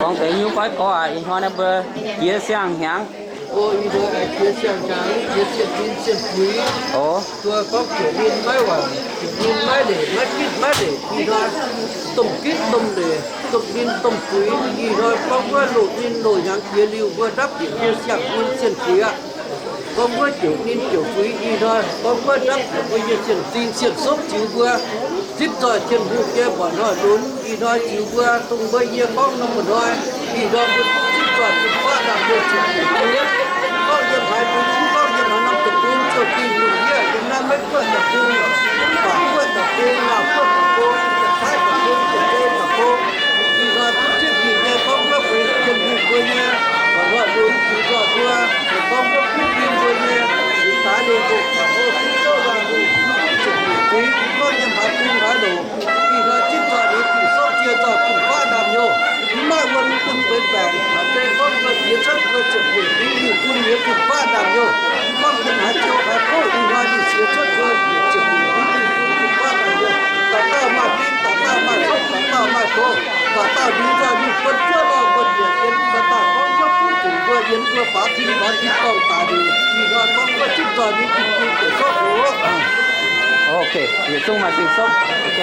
Gorngv deix nyungc goiv gorx aac, ih hnoi naaiv mbuo jiex siang-hnyangx. O, ih hnoi jiex siang-hnyangx, jiex cien-cin cien-fuix. O, duqv gorngv jiex ninh maiv waaic, jiex ninh maiv leic, maiv gitv maiv leic. Ih hnoi domh gitv domh leic, domh ninh domh fuix. Ih hnoi gorngv wuov loz-ninh loz-hnyangx jiex liuz, mbuo ndapv bieqc jiex siang-hnyangx cien-fuix aqv. Gorngv wuov jiex ninh jiex fuix. Ih hnoi gorngv wuov ndapv bieqc mbuo nyei cien-cin cien-sopv ziux mbuo zipv zoih Tin-Hungh nyei mba'hnoi lunx. Ih hnoi ziux mbuo dongh mbuo yie gorngv norm mba'hnoi. Ih hnoi mbuo zipv zoih fun-faqv ndaamv-mienh ziepc nyeic bung. Gorngv yiem haaix bung, gorngv yiem haaix norm deic-bung, Ziouv Tin-Hungh yie yiem naaiv Meiv Guoqv deic-bung, Baac Guoqv deic-bung, Laauh Guoqv deic-bung, Janx-Taiv deic-bung, Janx-Zei deic-bung. Ih hnoi duqv zipv nyeic nyei gorngv wuov bun Tin-Hungh mbuo nyei mba'hnoi lunx ziux zoih mbuo, gorngv wuov kuv bun mbuo nyei, daaih ninh mbuo guangc mbuo fingx zouv laangh hungh, ziepc nyeic bung, gorngv yiem haaix bung haaix longc. Ih hnoi zipv zoih ninh Ging-Sou jiex zoih fun-faqv ndaamv-mienh, mv maaih wuom bun benx baengc. Haaix deix gorngv mbuo jiex cuotv mbuo ziepc nyeic bung, ninh bun yie fun-faqv ndaamv-mienh. Gorngv yiem haaix joux haaix kouv, ih hnoi ninh jiex cuotv mbuo ziepc nyeic bung, ninh bun fun-faqv ndaamv-mienh. Dauh dauh maaih fingx, dauh dauh maaih sopv, dauh dauh maaih go, dauh dauh ninh zoih ninh bun juov lorh mbuo njiec yiem mbuo daaih gorngv wuov kuv zuqc mbuo yiem mbuo faaux tin faaux tin dorngh daaih liuz, ih hnoi gorngv wuov zipv zoih ninh Ging-Sou deic sopv oc. Ok, yietc zungv maaih Ging-Sou. Ok.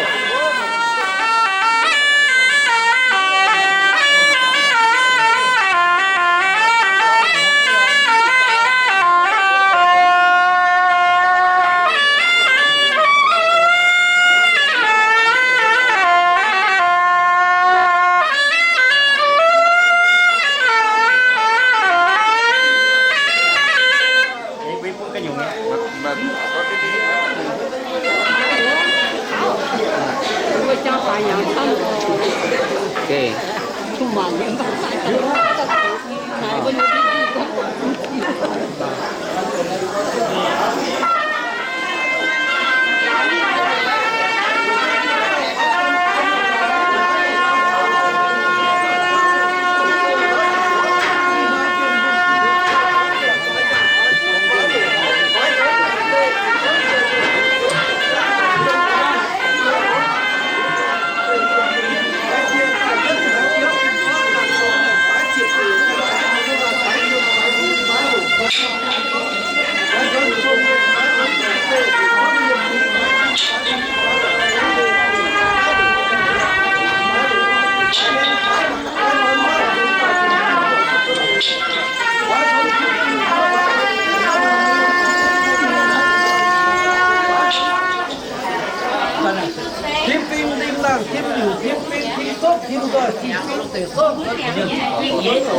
Tim fingx lim laangh tim liuc tim fingx tim sopv tim nzoih tim fingx deic sopv. Zipv fingx zipv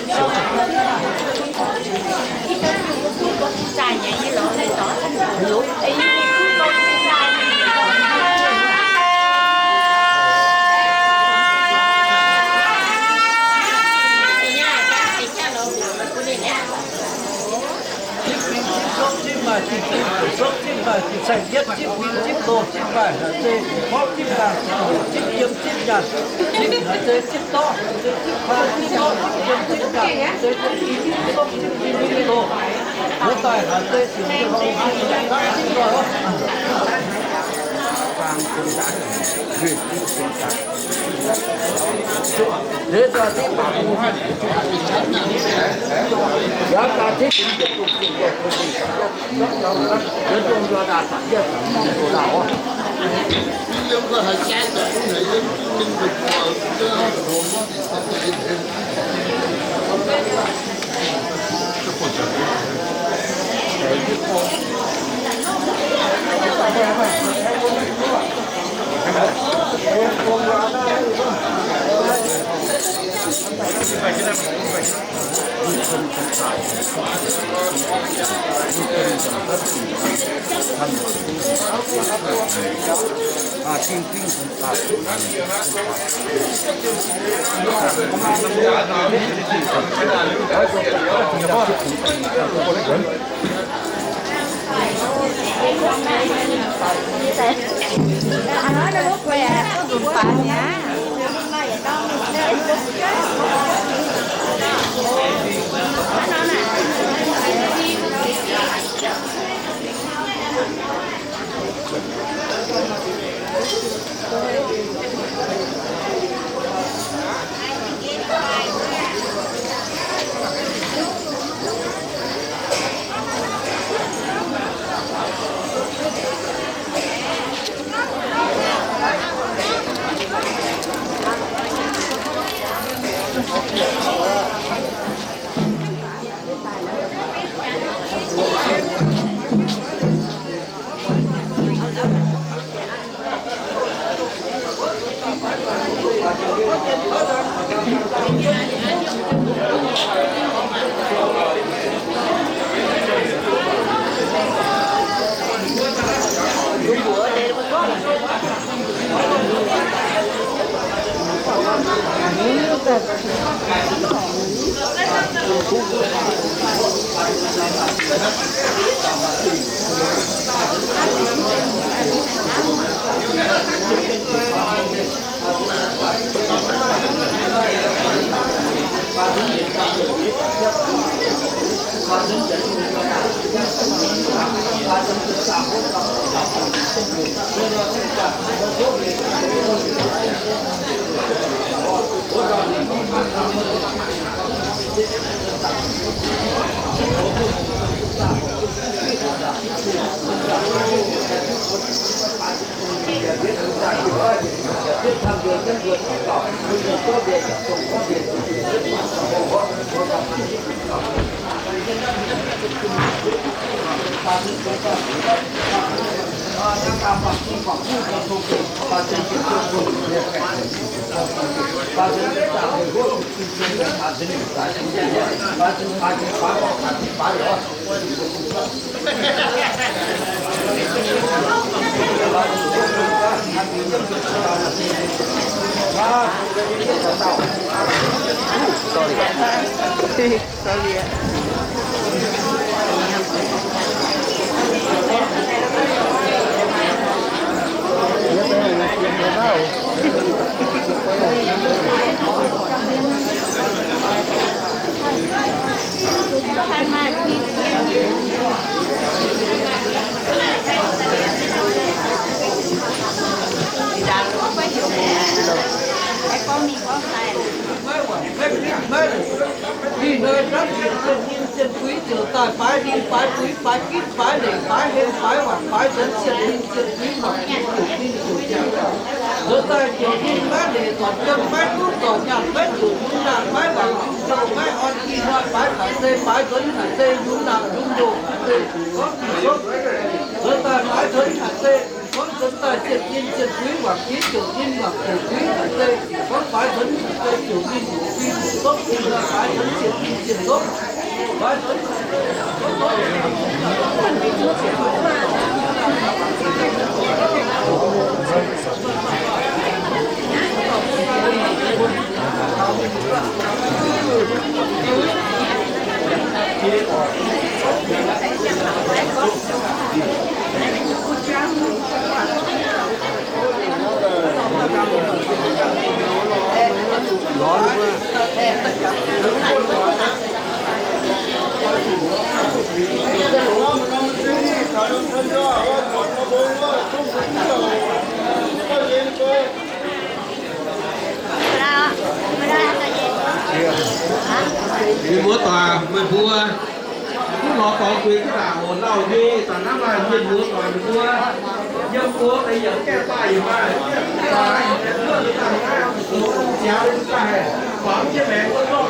sopv zipv maaih, zipv fingx zipv sopv zipv maaih, zipv saeng-yietv zipv fingx zipv loh zipv maaih, haaix zei zipv horpv zipv laangh zipv hoc zipv yiem zipv nyaanh zipv, haaix zei zipv dorqv, haaix zei zipv paan zipv dorqv zipv yiem zipv nyaanh, haaix zei zipv fingx zipv sopv zipv fingx zipv loh, wuov daaih haaix zei zipv zipv zipv zipv zipv zipv zipv. Ninh hnoi nzangv zienh zienh nyinh zienh buix ziouc daaih baaix ninh baaix buix baaix ginv baaix leic baaix hlen baaix waanc baaix nzuonx zienh nyinh zienh buix waanc ginv ziouc ninh ziouc jangx. Nzuonx daaih ziouc ninh maiv leic zornc jienv maiv duqv zornc nyaanh maiv zuqc yungz naanc maiv waanc yungz ndoh maiv orn ih hnoi baaix naaic se baaix nzuonx naaic se yungz naanc yungz ndoh naaic se gorngv ninh gorngv nzuonx daaih baaix nzuonx naaic se gorngv nzuonx daaih zienh nyinh zienh buix waanc ginv ziouc ninh waanc zuqc buix naaic se gorngv baaix nzuonx naaic se ziouc ninh zuqc buix zuqc zopv ih hnoi baaix nzuonx zienh nyinh zienh zopv. Mienh muoz-doic meih mbuo, mv lorz dorngx gueix jienv daaih oc. Lauh nyei zanc naaiv maaih mienh muoz-doic meih mbuo yiem mbuo deix yietc gaengh daaih yietc maaih, yietc maaih, yietc maaih, yietc maaih,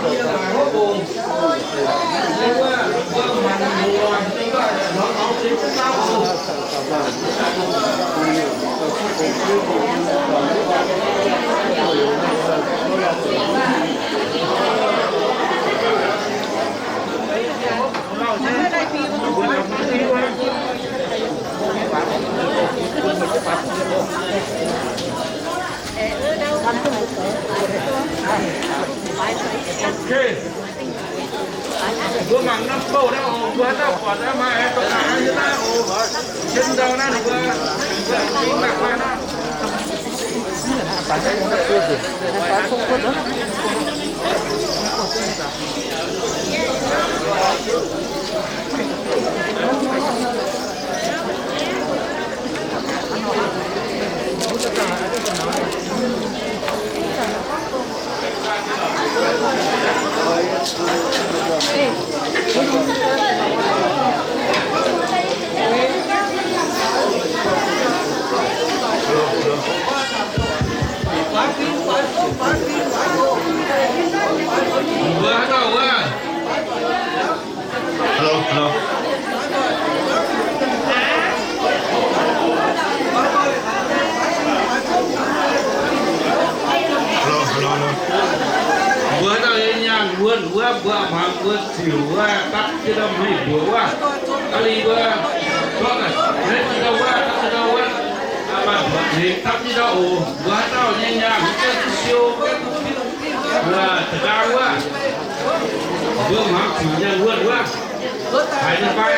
yietc maaih, Mbuo mangc norm bouh naaiv oc, mbuo haaix dauh buatc naaiv maaih dongh haaix nyungc naaiv oc, cien ndau naaiv ninh mbuo, mbuo mingh mangc maaih naaiv. Wuonh wuov mbuo hmuangx mbuo ziouc wuov dapv jienv ndau hmei mbuoqc wuov. Aa, lingh mbuo zorqv naaic, naaiv jienv ndau wuov, dapv jienv ndau wuov. Maaih mbuoqc hmei dapv jienv ndau oc. Mbuo haaix dauh nyei nyaanh mv gaengh duqv siou, gaengh duqv fiuv, mbuo za'nqaang wuov, mbuo hmuangx ziouc nyaanh wuonh wuov. Haiz nyei fai?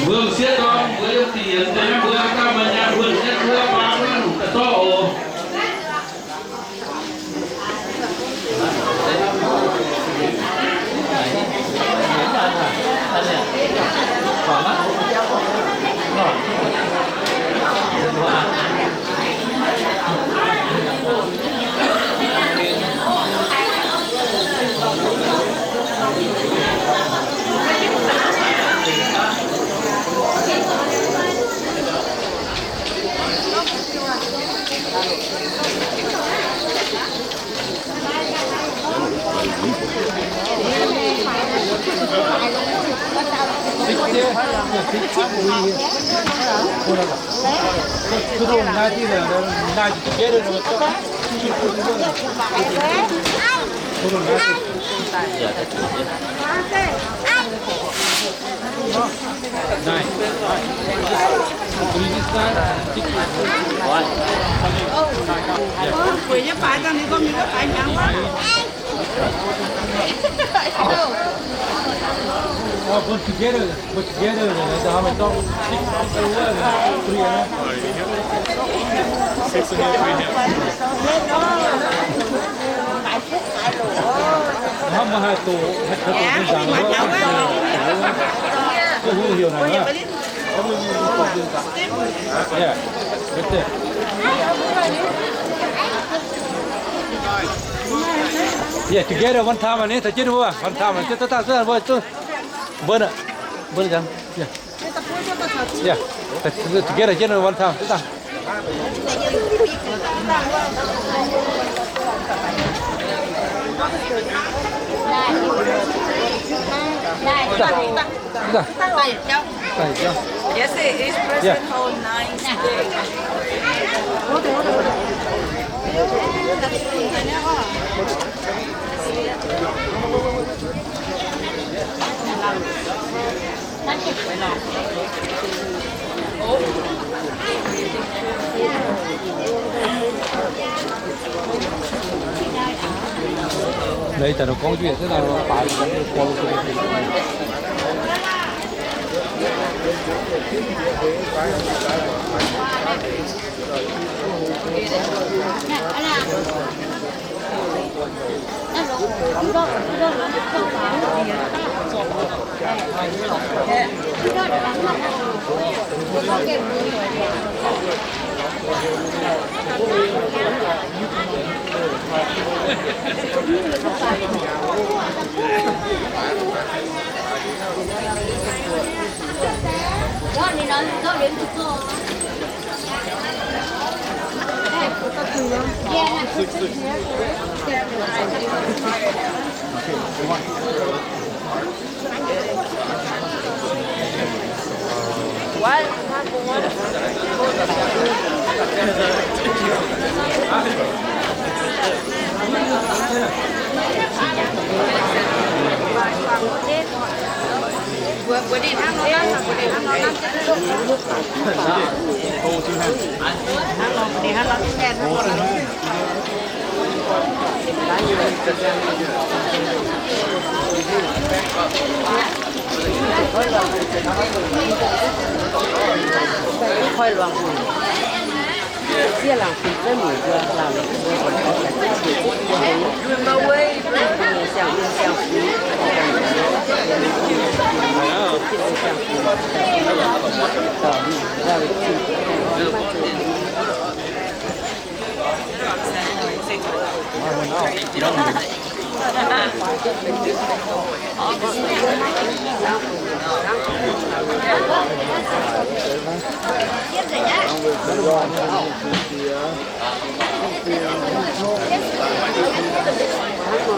Mbuo m'sieqv dorn, mbuo yiem dingc yienx deix, mbuo haaix dauh maaih nyaanh wuonh, mbuo baan wuov longc daaih zorqv oc. Oh, put together, put together, the helmet on. Six, six, three, huh? Six and three, yeah. Helmet hai doqc, hai doqc. Yeah, right there. Yeah, together one time, aa, ni, taux jienv wuov, one time, aa, jienv daaih, daaih, daaih, mbuo, mbuo, mbuo, yeah. Yeah, together jienv one time, daaih, daaih. Daaih. Daaih. Daaih. Yes, it is present for nine days. Naaiv daaih gorngv njiec, naaiv daaih baaix.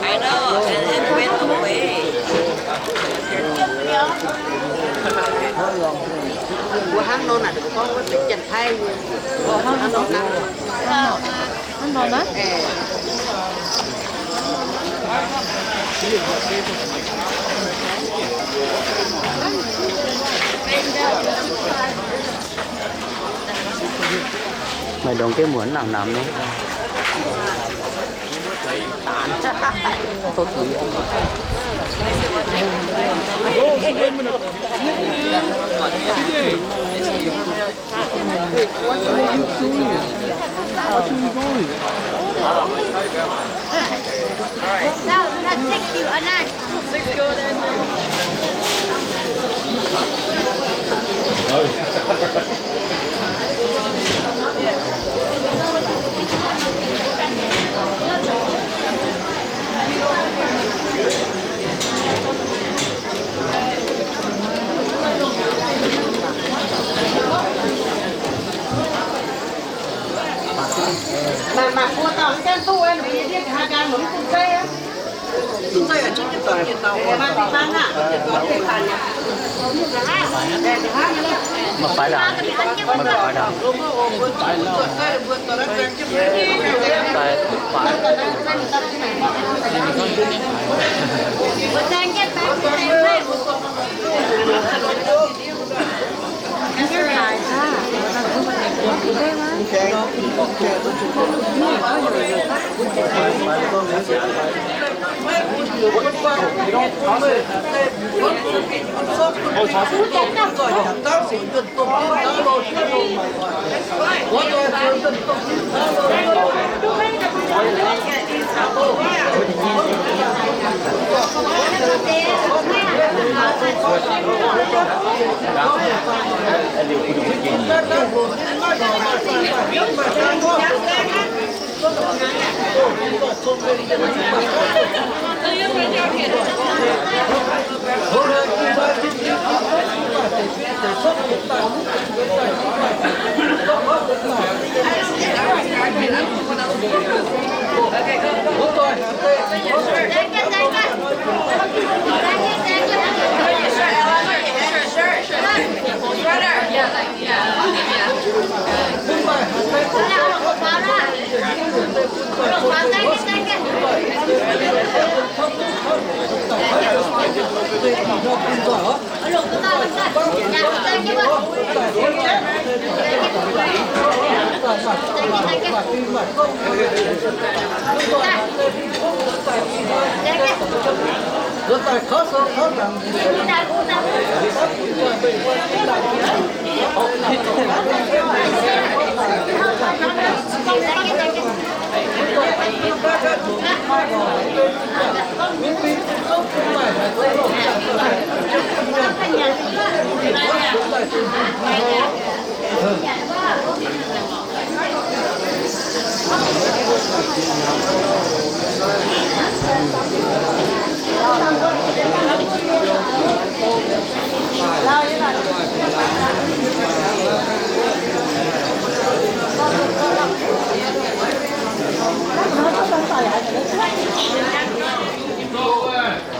I know, and, and went away. Mbuo hnangv nor naaic, gorngv wuov benx Janx-Taiv nyei. Hnangv nor naaiv. Hnangv nor naaiv. Maaih ndongc jienv muonc nangc namx nyei.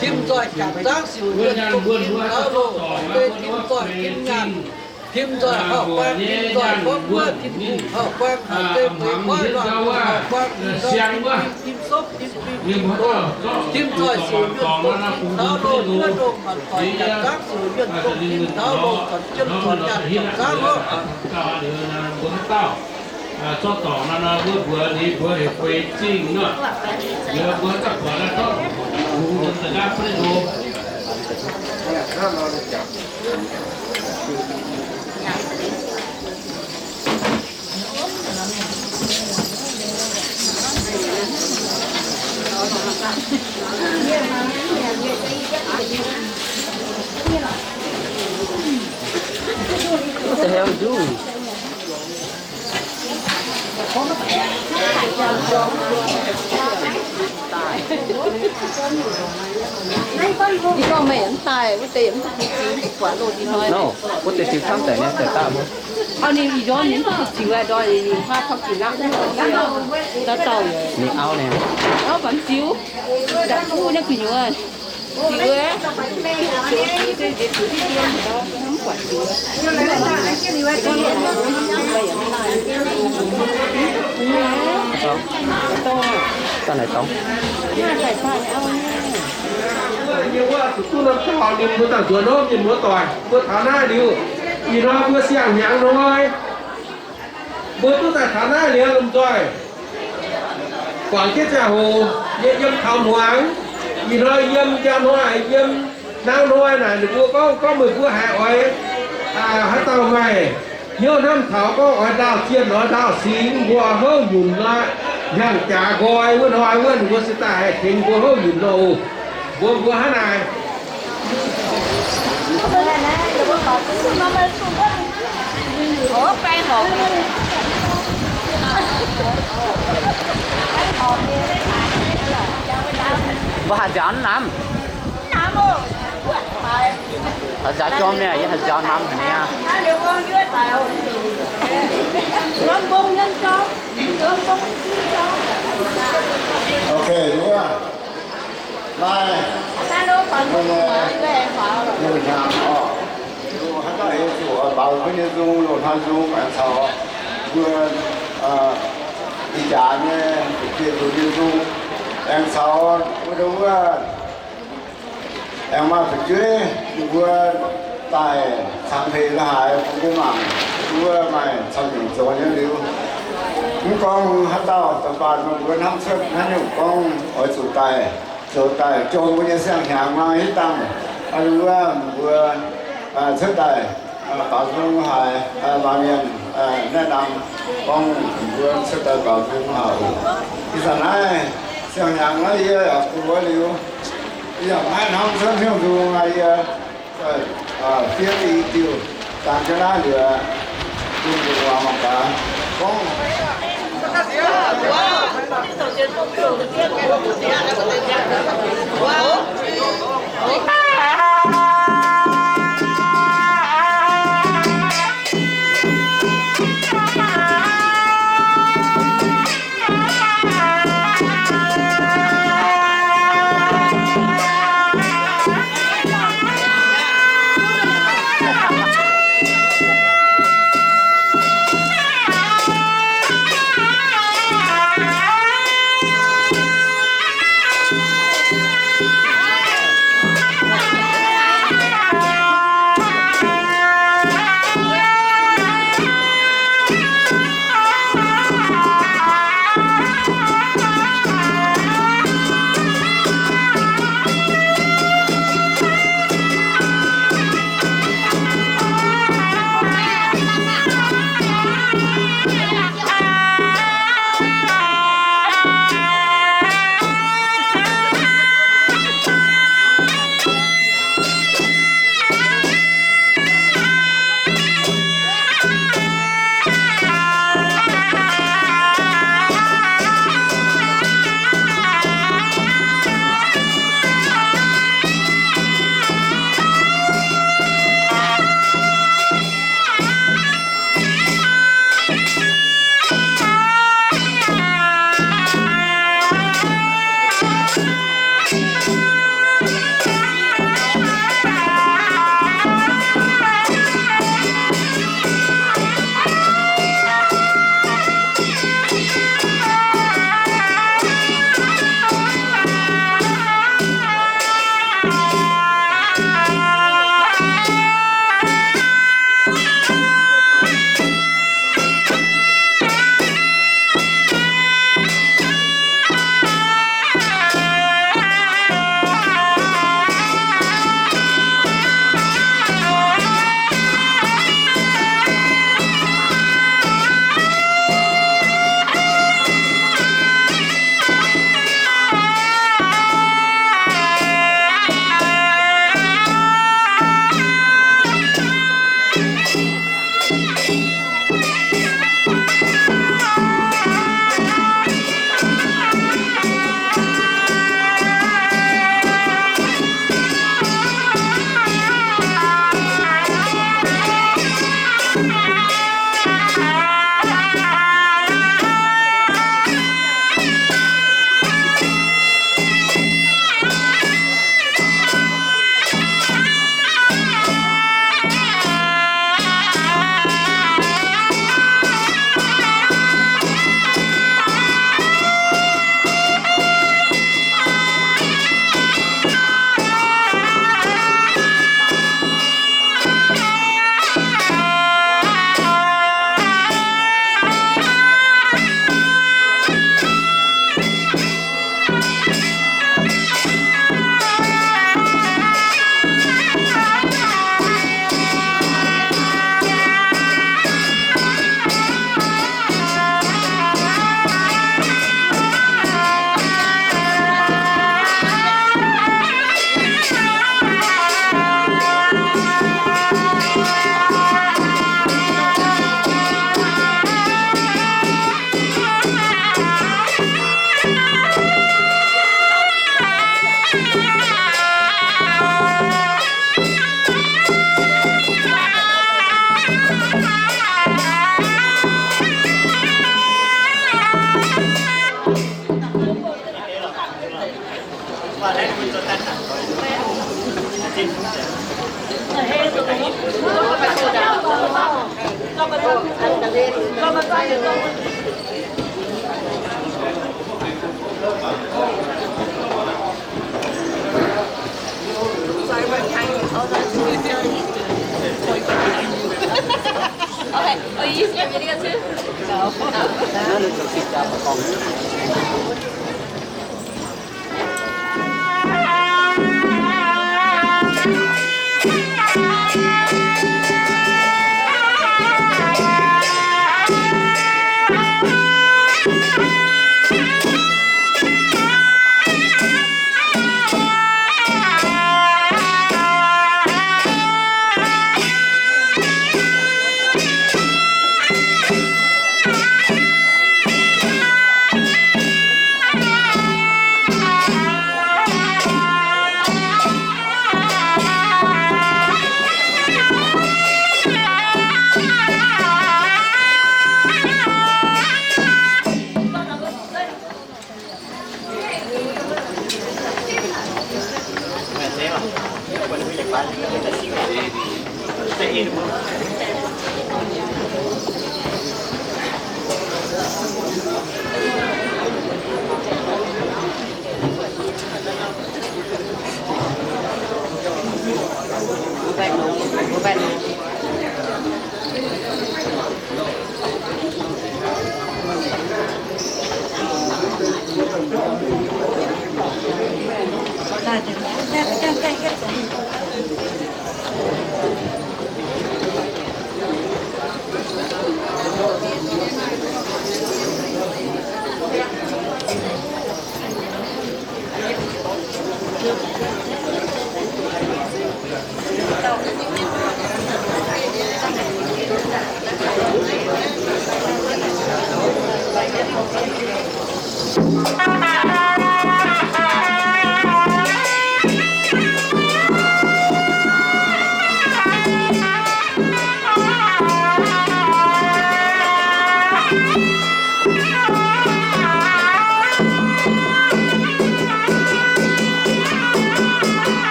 Tim zoih jangx zaangv siouc yuonh dongh tim gauv loh, deix tim zoih tim nyaanh, tim zoih hauv-baeng, tim zoih gorngv wuov, tim hungh hauv-baeng, deix mueiz koiv luangh hauv-baeng, tim zoih tim fim, tim sopv, tim fim, tim zoih, tim zoih siouc yuonh dongh tim gauv loh, yuonh dongh maaih doic jangx zaangv siouc yuonh dongh tim gauv loh, zuonx jienv zuonx nyaanh jangx zaangv loh. Zorqv dorngc nor, nor mbuo mbuox ninh mbuo heuc guei zingh nor. Liuz mbuo za'gengh naaiv zorqv hungx nzunc da'nqaapv bun ninh mbuo. What the hell you doing? Ninh gorngv meih mv daaih, wuov deix mv baac ninh ziux, ninh buatc loz-hnoi. No, wuov deix ziux camv daic nyei, daaih daaih mbuo. Au, ninh ih ndorm ninh mv baac ziux aqv, ndorm ninh haav taux ziux laqv, daaih dauh yaac. Ninh auv nyei. Auv baac mv ziux, daaih kuv nyei gu'nyuoz. Dangh naaic dorngx. Yie wuov zuqc duqv norm taux ninh mbuo daaih nzuonx nor, mienh muoz doic, mbuo taux naaiv liuz, ih hnoi mbuo siang-hnyangx hnoi, mbuo duqv daaih taux naaiv liuz, lomh nzoih guangc jienv ziangh hoc nyei yiem taux hmuangx. Ih hnoi yiem njang hnoi, yiem hnangv hnoi naaic, ninh mbuo gorngv, gorngv meih mbuo haiz oix, aa, haaix dauh maaih hnyouv hnamv taux gorngv oix ndaauh zienh, oix ndaauh singx, mbuo houv nyunc nor, hnyangx-jaax nqoi wuov hnoi wuov, ninh mbuo se daaih haih tengx mbuo houv nyunc nor oc. Mbuo, mbuo hnangv naaic. Mbuo haih nziaaux mv namx? Haih nziaaux jorm nyei, yie haih nziaaux namx haic nyei aqv. Ok, wuov. Naaiv, loz-hnoi, loz-hnoi oc. Loz-hnoi haaix dauh heuc zuqc oix baaux mbuo nyei nzung, loz-hnoi nzung aengx caux mbuo ih jaax nyei fu'jueiv nzung, aengx caux mbuo ndau wuov aengx maaih fu'jueiv ninh mbuo daaih cangx heix la'haaix bun mbuo mangc, wuov maaih camv nyungc zoux nyei liuz. Mv gorngv haaix dauh da'faanh meih mbuo hnamv cuotv haaix nyungc gorngv oix zuqc daaih, zoux daaih jomc mbuo nyei siang-hnyangx nor, hitv dangh wuov mbuo cuotv daaih baaux nzung haaix, maaih mienh naaiv nangh gorngv mbuo cuotv daaih baaux nzung haaix oc. Ih zanc naaiv siang-hnyangx naaiv yie yaac bun wuov liuz, yie yaac maiv hnamv cuotv hnyouv nzung aqv. Yie fiev i diuh dangx jienv naaiv liuz, bun mbuo muangx mangc gaax gorngv.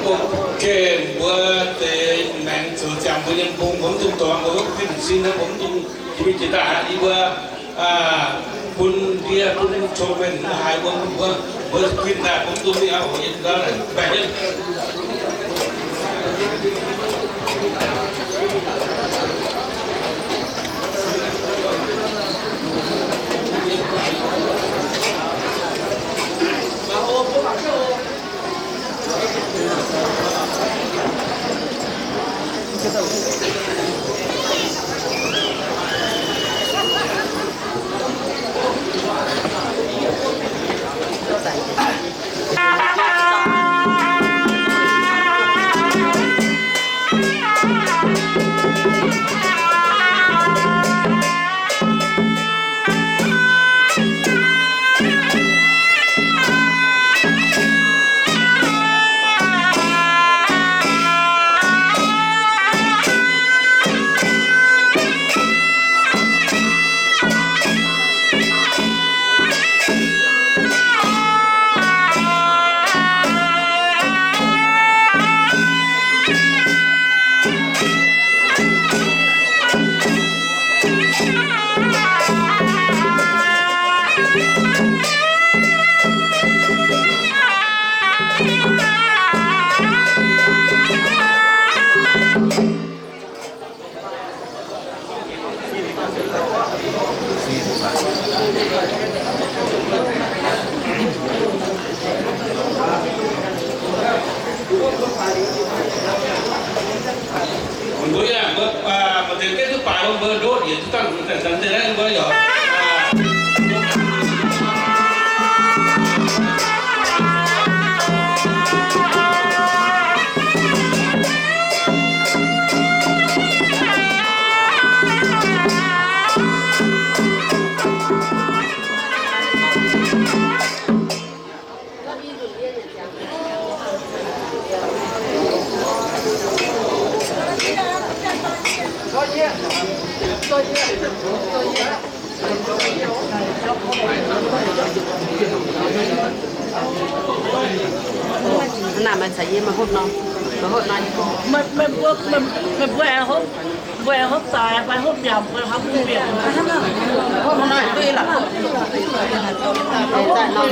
Gengh mbuo deix maengx zoux ziangx mbuo nyei mbung, mbuo mv dungx dorngx, mbuo mv guinh sin, mbuo mv dungx jiex mingh jiex daaih aqv. Yie mbuo bun ndie bun cong-mengh mv haiz mbuo, mbuo, mbuo guinh daaih mbuo mv dungx mingh aqv. Oc, yie mbuo baengh jienv. Mbuo yaac mbuo, mbuo deix gaengh duqv baaix mbuo ndoqv yietc duqv dangh zanc zanc deix naaiv mbuo yaac Naaiv maaih caux yie maaih hopv nor, maaih hopv nor. Meih, meih mbuo, meih, meih mbuo aengx hopv, mbuo aengx hopv daaih, mbuo hopv mbiaauc, mbuo hopv mbiaauc. Hopv nor duqv lorqc. Daaih nor,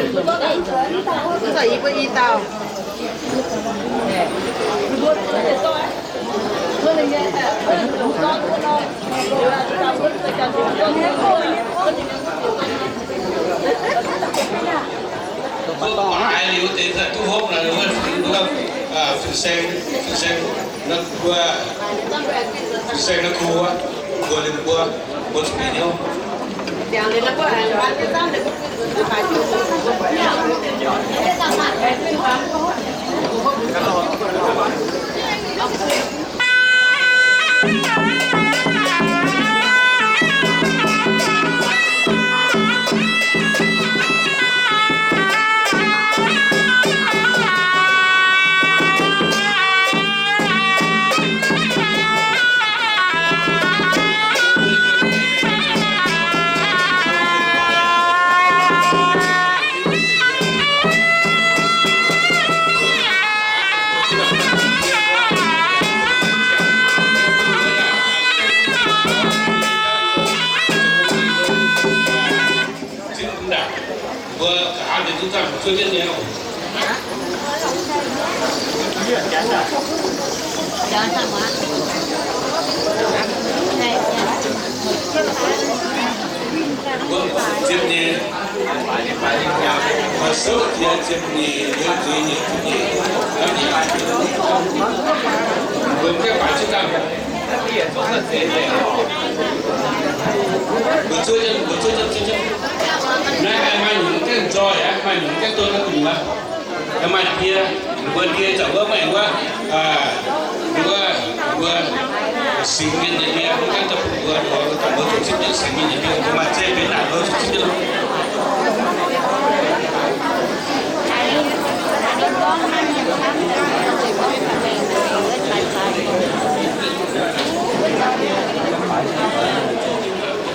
mv baac yie mbuo i dauh. Mbuo baaix liuz deix duqv hopv naaic, fin-saeng, fin-saeng, mbuo, fin-saeng naaiv kuv, mbuo, mbuo, mbuo zuqc bieqc hnyouv. Mbuo nqa'haav deix duqv dangh zuov jienv nyei oc. Mbuo ziepc nyeic, mbuo souv jiex ziepc nyeic, liuz zuiz nyeic ziepc nyeic. Mbuo mv gaengh baaix zuov dangh. Mbuo zuov jienv, mbuo zuov jienv, zuov jienv. Naaiv maaih nyungc gaengh nzoih aqv, maaih nyungc gaengh dorn naaiv gu'nyuoz. Maaih ndie, mbuo ndie zauc wuov maiv wuov, wuov, wuov singx mienh nyei ndie, mbuo gaengh dorh mbuo, mbuo zuqc zipv jienv singx mienh nyei ndie, mbuo maaih zeiv benx naaic mbuo zuqc zipv jienv.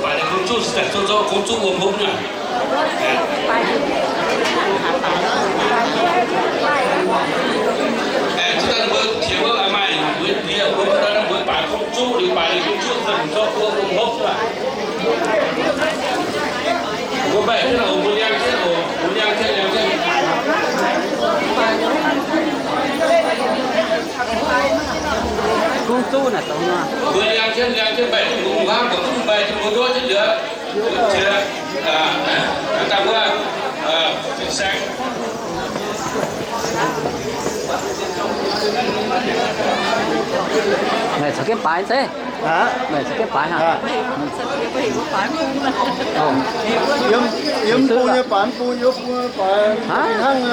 Baac ninh kungx zuqv, zuqv, zuqv, kungx zuqv wuom hopv nyei. Aengx zuqv Zuqv naaic zoux nor. Mbuo liangx jienv, liangx jienv mbaih Tin-Hungh hmuangv, mbuo mv mbaih Tin-Hungh nduov jienv liuz, jiex, daaih mbuo, saeng. Naaic caux jienv baaix zeiv. Naaic caux jienv baaix haic. Yiem bung nyei baaix, bung yiem bung baaix hnangv.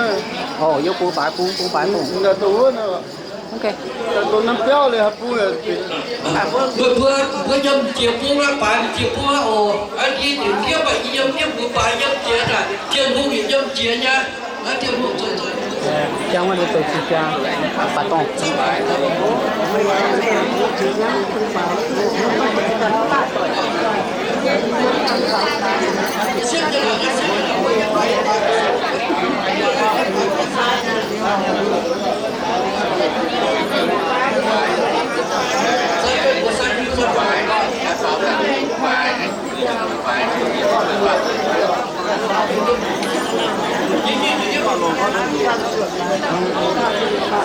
Yiem bung baaix, bung bung baaix bung. Mbuo, mbuo, mbuo yiem jiex bung aqv, baaix jiex bung aqv oc. Aa, yie diuc ndiev, yie yiem ndiev, mbuo baaix yiem jiex naaic, Tin-Hungh yaac yiem jiex nyei. Jang wuov zoux qiex jang, baaix dorngh.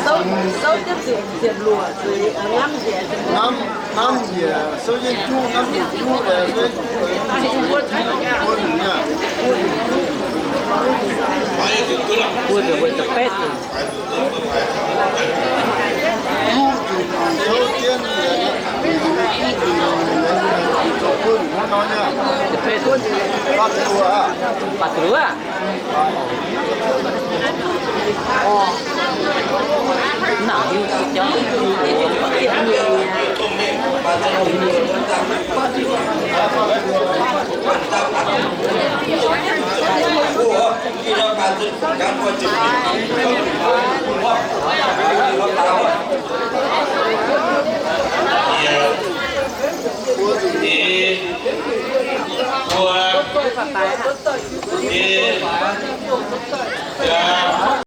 Souv, souv jienv ziepc, ziepc luoqc zuiz, hnamv, hnamv njiec, souv jienv juqv, hnamv njiec juqv, mbuo zuqc, mbuo zuqc, mbuo zuqc, mbuo zuqc, mbuo zuqc, mbuo zuqc, mbuo zuqc,